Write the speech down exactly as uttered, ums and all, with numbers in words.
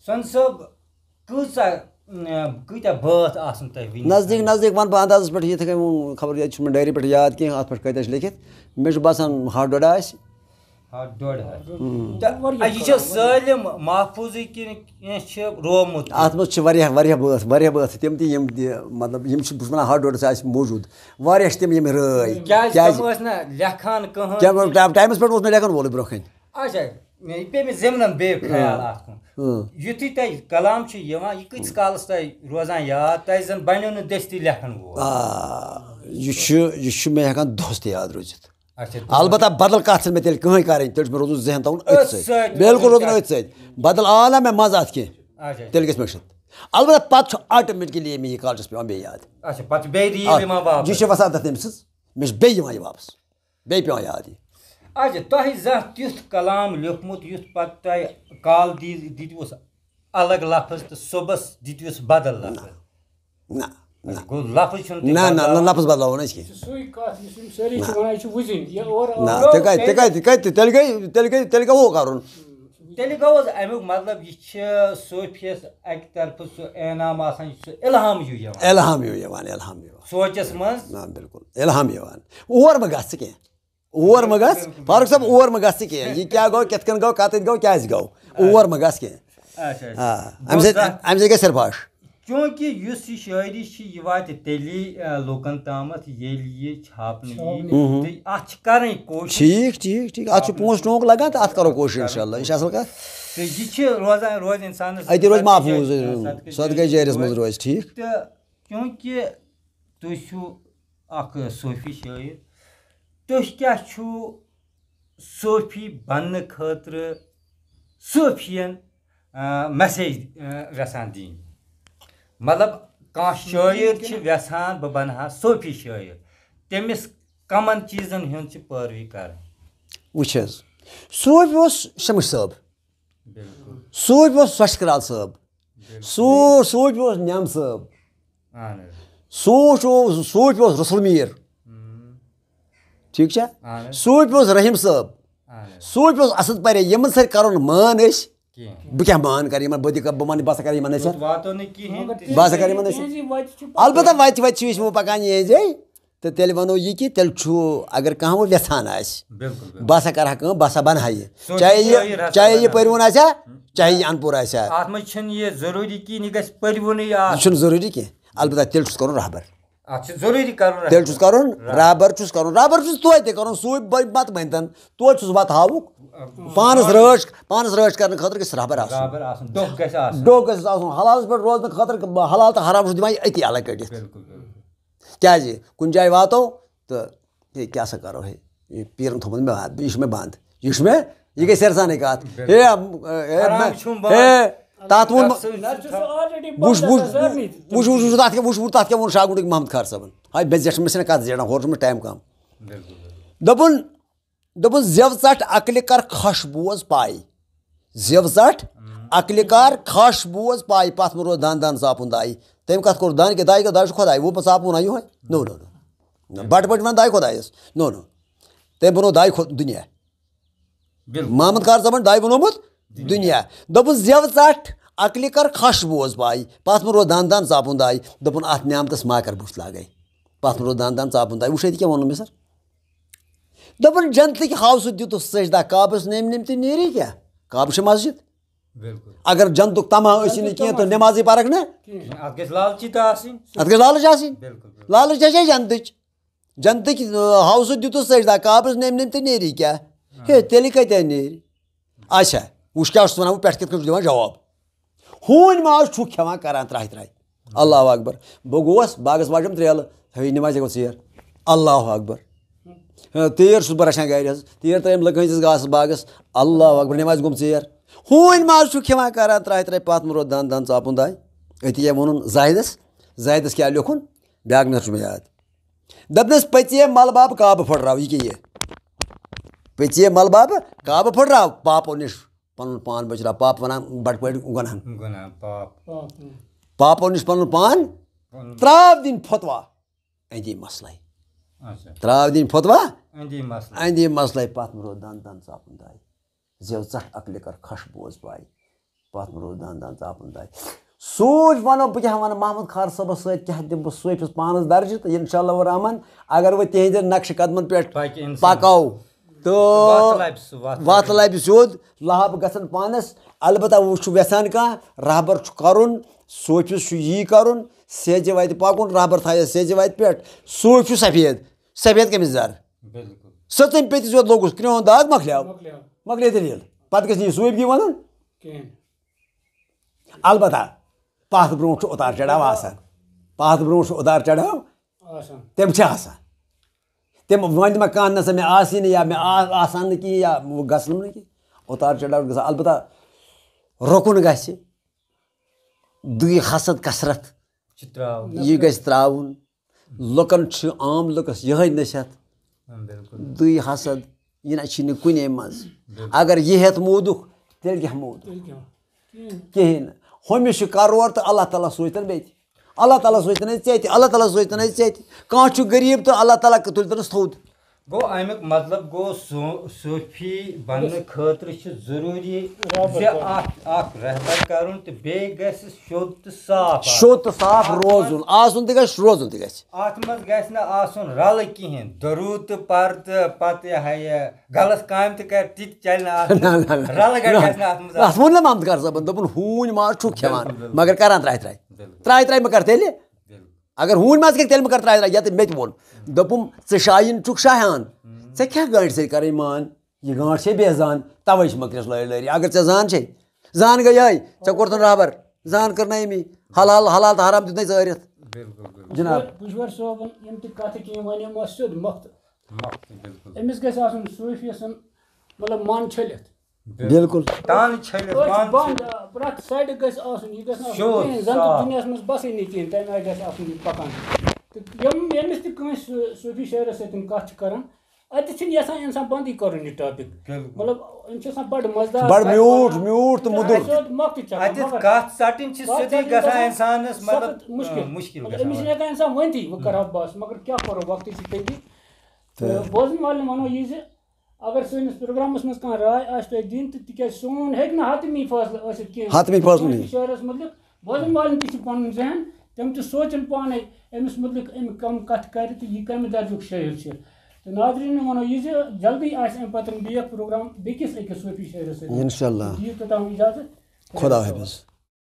سن صٲب، کۭژاہ اۭں، کۭتیاہ بٲتھ آسن تۄہہِ وٕنہِ؟ نزدیٖک نزدیٖک وَنہٕ بہٕ اندازَس پٮ۪ٹھ، یِتھَے کٔنۍ ووٚن، خبر ییٚتہِ چھُنہٕ مےٚ ڈایری پٮ۪ٹھ یاد کینٛہہ، اَتھ پٮ۪ٹھ کۭتیاہ چھِ لیکھِتھ۔ مےٚ چھُ باسان ہَتھ ڈۄڈ آسہِ۔ ہَتھ ڈۄڈ ہَتھ۔ تہٕ یہِ چھا سٲلِم محفوٗظٕے کِنہٕ کینٛہہ چھِ رومُت تہِ؟ اَتھ منٛز چھِ واریاہ واریاہ بٲتھ واریاہ بٲتھ تِم تہِ یِم تہِ، مطلب، یِم چھِ، بہٕ چھُس وَنان، ہَتھ ڈۄڈَس آسہِ موٗجوٗد۔ واریاہ چھِ تِم یِم رٲے۔ کیٛازِ تِم ٲسۍ نہ لیکھان کٕہٕنۍ؟ کیٛاہ ٹایمَس پٮ۪ٹھ اوس نہٕ لیکھان وولُے برونٛہہ کَنہِ۔ اچھا، یہِ پیٚیہِ مےٚ ضِمنَن بیٚیہِ خیال اَتھ کُن۔ اۭں۔ یُتھُے تۄہہِ کلام چھُ یِوان، یہِ کۭتِس کالَس تۄہہِ روزان یاد؟ تۄہہِ زَن بَنیو نہٕ دٔستی لیکھَن وول۔ آ، یہِ چھُ یہِ چھُ مےٚ ہٮ۪کان دۄہَس تہِ یاد روٗزِتھ۔ اچھا۔ البتہ بدل کتھ چھنہٕ مےٚ تیٚلہِ کٕہٕنۍ کرٕنۍ، تیٚلہِ چھُ مےٚ روزُن ذہن تھاوُن أتھۍ أتھۍ سۭتۍ، سۭتۍ بالکل روزُن روزُن أتھۍ سۭتۍ۔ بدل آو نہ مےٚ منٛزٕ اتھ کینٛہہ، اچھا۔ تیٚلہِ گژھِ مےٚ شت۔ البتہ پتہٕ چھُ آٹومیٹکلی مےٚ یہِ کالچس پٮ۪وان بیٚیہِ یاد۔ اچھا، پتہٕ چھُ بیٚیہِ ریٖل آ، یِوان واپس۔ یہِ چھِ وسان تتھ تٔمۍ سٕنٛز، مےٚ چھِ بیٚیہِ یِوان یہِ واپس، بیٚیہِ پٮ۪وان یاد یہِ۔ اچھا، تۄہہِ زانٛہہ تیُتھ کلام لیوٚکھمُت یُتھ پتہٕ تۄہہِ کال دی دِتوُس الگ لفظ تہٕ صُبحس دِتوُس بدل لفظ؟ نہ، نہ۔ گوٚو لفظ چھُنہٕ تُہۍ نہ نہ نہ بدلاوان۔ لفظ بدلاوو نہٕ أسۍ کینٛہہ۔ سُے کتھ یُس یِم سٲری چھِ ونان، یہِ چھُ وُزِنۍ، یہِ اور نہ، تہِ کتہِ تہِ کتہِ تہِ کتہِ تہِ تیٚلہِ گٔے تیٚلہِ گٔے تیٚلہِ گوٚو کرُن۔ تیٚلہِ گوٚو حظ اَمیُک مطلب، یہِ چھِ صوفیَس اَکہِ طرفہٕ سُہ انعام آسان، یُس سُہ الہام ہیوٗ یِوان۔ الہام ہیوٗ یِوان، الہام یِوان۔ سونچس منٛز۔ نہ بالکل الہام یِوان۔ اور مہ گژھ ژٕ کینٛہہ، اور مہ گژھ فاروق صٲب، اور مہ گژھ ژٕ کینٛہہ۔ یہِ کیٛاہ گوٚو، کِتھ کٔنۍ گوٚو، کتٮ۪تھ گوٚو، کیٛازِ گوٚو؟ اور مہ گژھ کینٛہہ۔ اچھا، اچھا۔ آ، امہِ سۭتۍ امہِ سۭتۍ گژھِ سرفاش۔ چونکہ یُس یہِ شٲعری چھِ، یہِ واتہِ تیٚلی آ، لوٗکن تامتھ، ییٚلہِ یہِ چھاپنہٕ یی۔ چھاپنہٕ تہٕ اتھ چھِ کرٕنۍ کوٗشش۔ ٹھیٖک ٹھیٖک ٹھیٖک، اتھ چھُ پونٛسہٕ ٹونٛک لگان تہٕ اتھ کرو کوٗشش انشاءاللہ، یہِ چھِ اصل کتھ۔ تہٕ یہِ چھِ روزان، روزِ انسانس اتی روزِ صدقہٕ محفوٗظ، جٲری-، صدقہٕ صدقے جٲری جٲریس منٛز روزِ۔ روزِ، ٹھیٖک۔ تہٕ چونکہ تُہۍ چھِو اکھ صوفی شٲعر، تُہۍ کیٛاہ چھِو صوفی بننہٕ خٲطرٕ صوفین، آ، میسیج، آ، یژھان دِنۍ؟ مطلب، کانٛہہ شٲعر چھِ یژھان بہٕ بنہٕ ہا صوفی شٲعر، تٔمِس کمن چیٖزن ہُنٛد چھِ پٲروی کرٕنۍ؟ وٕچھ حظ، صوفی اوس شمس صٲب، بالکل۔ صوفی اوس سۄچھ کرال صٲب، سو صوفی اوس نیم صٲب، اہن حظ۔ صوفی اوس صوفی اوس رسول میٖر، ٹھیٖک چھا؟ اہن حظ۔ صوفی اوس رحیم صٲب، اہن حظ۔ صوفی اوس اسد پرے، یِمن سۭتۍ کرو نہٕ مان أسۍ۔ کینٛہہ۔ بہٕ کیٛاہ مان کرٕ یِمن، بہٕ تہِ کرٕ، بہٕ ونہٕ، بہٕ ہسا کرٕ یِمن أسۍ۔ یوٚت واتو نہٕ کِہیٖنۍ تہِ۔ بہٕ ہسا کرٕ یِمن أسۍ۔ تِہنٛزٕے وَتہِ چھِ پَکان۔ البتہ وتہِ وتہِ چھِ أسۍ وۄنۍ پکان یِہنٛزے، تہٕ تیٚلہِ ونو یہِ کہِ تیٚلہِ چھُ، اگر کانٛہہ وۄنۍ یژھان آسہِ، بالکل، بالکل۔ بہٕ ہسا کرٕ ہا کٲم، بہٕ ہسا بنہٕ ہا یہِ۔ سونٛچُن چاہے شٲعر یہِ ہسا چاہے یہِ بنہٕ ہا۔ پٔرۍوُن آسہِ ہا، چاہے یہِ انپوٗر آسہِ ہا۔ اتھ منٛز چھُنہٕ یہِ ضروٗری کِہیٖنۍ، یہِ گژھِ پٔرۍوُنُے یہِ آسُن۔ چھُنہٕ ضروٗری کینٛہہ، البتہ تیٚلہِ چھُس کرُن رہبر۔ اتھ چھُ ضروٗری کرُن رہبر۔ تیٚلہِ چھُس کرُن رہبر۔ رہبر چھُس کرُن، رہبر چھُس توتہِ کرُن، سُے بہٕ مت بنتن، توتہِ چھُس وتھ ہاوُک۔ پانس رٲچھ پانس رٲچھ کرنہٕ خٲطرٕ گژھِ رہبر آسُن۔ رہبر آسُن، ڈوٚکھ گژھِ آسُن۔ ڈوٚکھ گژھِ آسُن، حلالس پٮ۪ٹھ روزنہٕ خٲطرٕ، حلال تہٕ حرام چھُس دِوان یہِ أتی الگ کٔڑِتھ۔ بالکل، بالکل۔ کیٛازِ؟ کُنہِ جایہِ واتو تہٕ ہے، کیٛاہ سا کرو ہے؟ یہِ پیٖرن تھوٚومُت مےٚ بنٛد، یہِ چھُ مےٚ بنٛد، یہِ چھُ مےٚ، یہِ گٔے سیرسانٕے کتھ۔ ہے، ام، ہے، حرام مےٚ- چھُم بنٛد۔ ہے، تتھ ووٚن نفسہٕ چھُ نہ، ژٕ چھُ already وٕچھ بنٛد وٕچھ آسان سارنٕے۔ وٕچھ وٕچھ وٕچھ تتھ کیٛاہ وٕچھ وٕچھ تتھ کیٛاہ ووٚن شاہ گُنڈٕکۍ محمد خار صٲبن۔ ہاے، مےٚ زیٹھ، مےٚ چھنہٕ کتھ زیٹھان، ہورٕ چھُ مےٚ ٹایم کم۔ بالکل، بالکل۔ دوٚپُن، دوٚپُن، زٮ۪و ژَٹ عقلہِ کر خش بوز پاے۔ زٮ۪و ژَٹ عقلہِ کر خش بوز پاے، پتھ مہ روز دن دن ژاپُن داے۔ تٔمۍ کتھ کوٚر دن کہِ داے کیٛاہ؟ داے چھُ خۄداے۔ ووٚن پتہٕ ژاپُن نہ یِہوٚے۔ نو، نو، نو۔ بٹہٕ پٲٹھۍ ونان داے خۄدایس۔ نو، نو۔ تٔمۍ بنوو داے خۄد دُنیا۔ بالکل۔ محمد خار صٲبن داے بنوومُت دُنیا۔ دوٚپُن، زٮ۪و ژَٹ عقلہِ کر خش بوز پاے، پتھ مہ روز دن دن ژاپُن داے۔ دوٚپُن، اتھ نعمتس ما کر بُتھ لاگے۔ پتھ مہ روز دن دن ژاپُن داے۔ وٕچھ اَتہِ کیٛاہ ووٚنُن مےٚ سر؟ دوٚپُن، جنتٕکۍ ہاوسہٕ دِتُس سجدہ، کعبس نٔمۍ نٔمۍ تہِ نیری کیٛاہ؟ کعبہٕ چھِ مسجد۔ بالکل۔ اگر جنتُک طمع ٲسی نہٕ کینٛہہ تہٕ نمازٕے پرکھ نہ۔ اتھ گژھِ لالچی تہِ آسٕنۍ۔ اتھ گژھِ لالچ آسٕنۍ۔ بالکل، بالکل۔ لالچ چھےٚ جنتٕچ۔ جنتٕکۍ، آ، ہاوسہٕ دِتُس سجدہ، کعبس نٔمۍ نٔمۍ تہٕ نیری کیٛاہ؟ ہے، تیٚلہِ کتہِ نیرِ؟ اچھا، وٕچھ کیٛاہ چھُس ونان بہٕ، پٮ۪ٹھ کِتھ کٔنۍ چھُ دِوان جواب۔ ہوٗنۍ ماز چھُکھ کھٮ۪وان کران ترٛاہہِ ترٛاہہِ۔ اللہ اکبر۔ بہٕ گوس باغس واجم تریلہٕ، تھٲوِو نمازِ گوٚو ژیر۔ اللہ اکبر۔ ہاں، تیٖر چھُس بہٕ رچھان گرِ حظ، تیٖر ترٲیم لٔکہٕ ہٕنٛدِس گاسہٕ باغس۔ اللہ اکبر، نمازِ گوٚم ژیر۔ ہوٗنۍ ماز چھُکھ کھٮ۪وان کران ترٛاہہِ ترٛاہہِ، پتھ مہ روز دن دن ژاپُن داے۔ أتی ہے ووٚنُن زاہدس، زاہدس کیٛاہ لیوٚکھُن؟ بیٛاکھ مِنٹ چھُ مےٚ یاد۔ دَپنَس، پٔژے مَلباب کعبہٕ پھٕٹراو، یہِ کیٛاہ یہِ؟ پٔژے مَلباب کعبہٕ پھٕٹراو، پاپو نِش پَنُن پان بچراو، پاپ وَنان بَٹہٕ پٲٹھۍ گۄناہَن۔ گۄناہ پاپ۔ پاپ، اۭں۔ پاپو نِش پَنُن پان پَنُن ترٛاو دِنۍ فتوا، أندی مسلَے۔ اچھا۔ ترٛاو دِنۍ فتوا، أندی مسلہٕ۔ أندی مسلَے، پَتھ مہ روز دَن دَن ژاپُن داے۔ زیو ژَٹھ عقلہِ کر کھَش بوز پاے۔ پتھ روٗد دان دان ژاپُن داے۔ سوٗنٛچ وَنو بہٕ کیٛاہ وَنہٕ، محمد خار صٲبَس سۭتۍ کیٛاہ دِمہٕ بہٕ صوٗفیَس پانَس درجہٕ، تہٕ اِنشاء اللہ الرحمن اگر وۄنۍ تِہِنٛدِ نقشہِ قدمَن پٮ۪ٹھ پَکہِ اِنسان۔ پَکو وَتھ تہٕ لَبہِ سُہ، وَتھ وَتھ لَبہِ۔ لَبہِ سیوٚد، لَحاظ گژھن پانَس۔ البتہ وۄنۍ چھُ یَژھان کانٛہہ رہبر چھُ کَرُن، صوٗفیَس چھُ یی کَرُن، سیٚزِ وَتہِ پَکُن، رہبر تھایَس سیٚزِ وَتہِ پٮ۪ٹھ۔ صوٗفۍ چھُ سفید، سفید کٔمِس زَر؟ بِلکُل۔ سٕژَن پیٚتِس یوت لوٚگُس، کرٛہُن داغ مۄکلیو۔ مۄکلیو۔ مۄکلے دٔلیٖل۔ پَتہٕ گژھِ نہٕ یہِ صوٗفۍ گی وَنُن۔ کِہیٖنۍ۔ البتہ پتھ برونٛٹھ چھُ اُتار چڑھاو آسان۔ پتھ برونٛٹھ چھُ اُتار چڑھاو آسان۔ تِم چھِ آسان۔ تِم وۄنۍ ما کانٛہہ نسا مےٚ آسہِ نہٕ یا مےٚ آ-، آسان نہٕ کِہیٖنۍ یا گژھُن نہٕ کِہیٖنۍ۔ اُتار چڑھاو گژھان۔ البتہ رُکُن گژھِ۔ دُے حسد کثرت چھِ ترٛاوُن۔ یہِ گژھِ ترٛاوُن۔ لُکن چھُ عام لُکس یِہوٚے نصیحت۔ بِلکُل۔ دُے حسد، یہِ نہ چھِ نہٕ کُنے منٛز۔ بِلکُل۔ اگر یہِ ہٮ۪تھ موٗدُکھ، تیٚلہِ کیٛاہ موٗدُکھ؟ تیٚلہِ کیٛاہ؟ کِہیٖنۍ۔ کِہیٖنۍ نہٕ۔ ہُمِس چھُ کرور تہٕ اللہ تعالیٰ سوٗزتن بیٚیہِ تہِ۔ اللہ تعالیٰ سوٗزتن ژےٚ تہِ، اللہ تعالیٰ سوٗزتن ژےٚ تہِ۔ کانٛہہ چھُ غریٖب تہٕ اللہ تعالیٰ تُلتنس تھوٚد۔ گوٚو اَمیُک مطلب گوٚو صو-، صوفی بننہٕ خٲطرٕ چھُ ضروٗری رہبر زِ کرُن۔ اکھ، اکھ رہبر کرُن تہٕ بیٚیہِ گژھِ شوٚد تہٕ صاف آسُن۔ شوٚد تہٕ صاف اَتھ منٛز روزُن، آسُن تہِ گژھِ، روزُن تہِ گژھِ۔ اَتھ منٛز گژھِ نہٕ آسُن رلہٕ کِہیٖنۍ، دروٗد تہٕ پردٕ پتہٕ یہِ ہا یہِ غلط کامہِ تہِ کرِ، تہِ تہِ چلہِ نہٕ اَتھ منٛز۔ نہ، نہ، نہ۔ رلہٕ گڑھ نہ۔ گژھِ نہٕ اَتھ منٛز اَتھ آسُن۔ ووٚن نہ محمد قار صٲبن، دوٚپُن، ہوٗنۍ ما چھُکھ کھٮ۪وان، بِلکُل، بِلکُل۔ مگر کران ترٛایہِ ترٛایہِ۔ بِلکُل۔ ترٛایہِ ترٛایہِ مہ کر تیٚلہِ۔ بِلکُل۔ اگر ہوٗنۍ ما ژٕ کھٮ۪کھ، تیٚلہِ مہ کر ترٛایہِ ترٛایہِ، یَتھ مےٚ تہِ ووٚن۔ دوٚپُم، ژٕ شاہیٖن چھُکھ شاہان، ژےٚ کیٛاہ گانٛٹہِ سۭتۍ کَرٕنۍ مان؟ یہِ گانٛٹھ چھے بے زان، تَوَے چھِ مۄکلِس لٲرۍ لٲری۔ اگر ژےٚ زان چھے، زان گٔے یِہوٚے، ژےٚ کوٚرتھَن رہبر، زان کٔرنَے أمی، حلال، حلال تہٕ حرام دیُتنَے ژٲرِتھ۔ بِلکُل، بِلکُل۔ جِناب۔ پُشور صٲبَن یِم تہِ کَتھٕ کینٛہہ وَنیمَس سیوٚد مۄختہٕ۔ مۄختہٕ، بِلکُل۔ أمِس گژھِ آسُن صوٗفی سٕنٛد، مطلب، من چھٔلِتھ۔ بِلکُل۔ تانہٕ چھٔلِتھ أچھ بنٛد بنٛد، چھٔلِتھ۔ پرٛٮ۪تھ سایڈٕ گژھِ آسُن، یہِ گژھِ نہٕ آسُن شوٚد، کِہیٖنۍ، زَن تہِ صاف۔ دُنیاہَس منٛز بَسٕے نہٕ کِہیٖنۍ، تَمہِ آیہِ گژھِ آسُن یہِ پَکان۔ تہٕ یِم، ییٚمِس تہِ کٲنٛسہِ صو-، صوٗفی شٲعرَس سۭتۍ کَتھ چھِ کَران، اَتہِ چھِنہٕ یَژھان اِنسان بنٛدٕے کَرُن یہِ ٹاپِک۔ بِلکُل۔ مطلب، یِم چھِ آسان بَڑٕ مَزٕدار، بَڑٕ بَڑٕ میوٗٹھ، مَزٕ۔ میوٗٹھ تہٕ یہِ چھُ مُدُر۔ اَسہِ یوت مۄکھتہٕ چَکان، اَتٮ۪تھ مگر کَتھ ژَٹٕنۍ چھِ کَتھ سیوٚدُے ژَٹٕنۍ گژھان گژھان اِنسانَس، مطلب، سَخت مُشکِل۔ آ، مُشکِل مطلب، أمِس گژھان۔ چھِنہٕ ہٮ۪کان اِنسان ؤنتھٕے، وۄنۍ کَرٕ ہا بَس، مگر کیٛاہ کَرو، وقتٕے چھِ تٔتی۔ تہٕ تہٕ بوزن والٮ۪ن ونو یہِ زِ اگر سٲنِس پروگرامس منٛز کانٛہہ راے آسہِ تۄہہِ دِنۍ تہٕ تِکیازِ سون ہیٚکہِ نہٕ حتمی فٲصلہٕ ٲسِتھ کینٛہہ۔ حتمی فٲصلہٕ کٲنٛسہِ نہٕ۔ شٲعرس مُتعلق بوزن والٮ۪ن تہِ چھِ پنُن ذہن، تِم تہِ سونٛچن پانے أمِس مُتعلق أمۍ کم کتھٕ کرِ تہٕ یہِ کمہِ درجُک شٲعر چھُ۔ تہٕ ناظریٖنن ونو یہِ زِ جلدی آسہِ امہِ پتہٕ بیٚیہِ اکھ پروگرام بیٚکِس أکِس صوفی شٲعرس سۭتۍ۔ انشاءاللہ۔ دِیِو توٚتام اجازت۔ خدا حافظ۔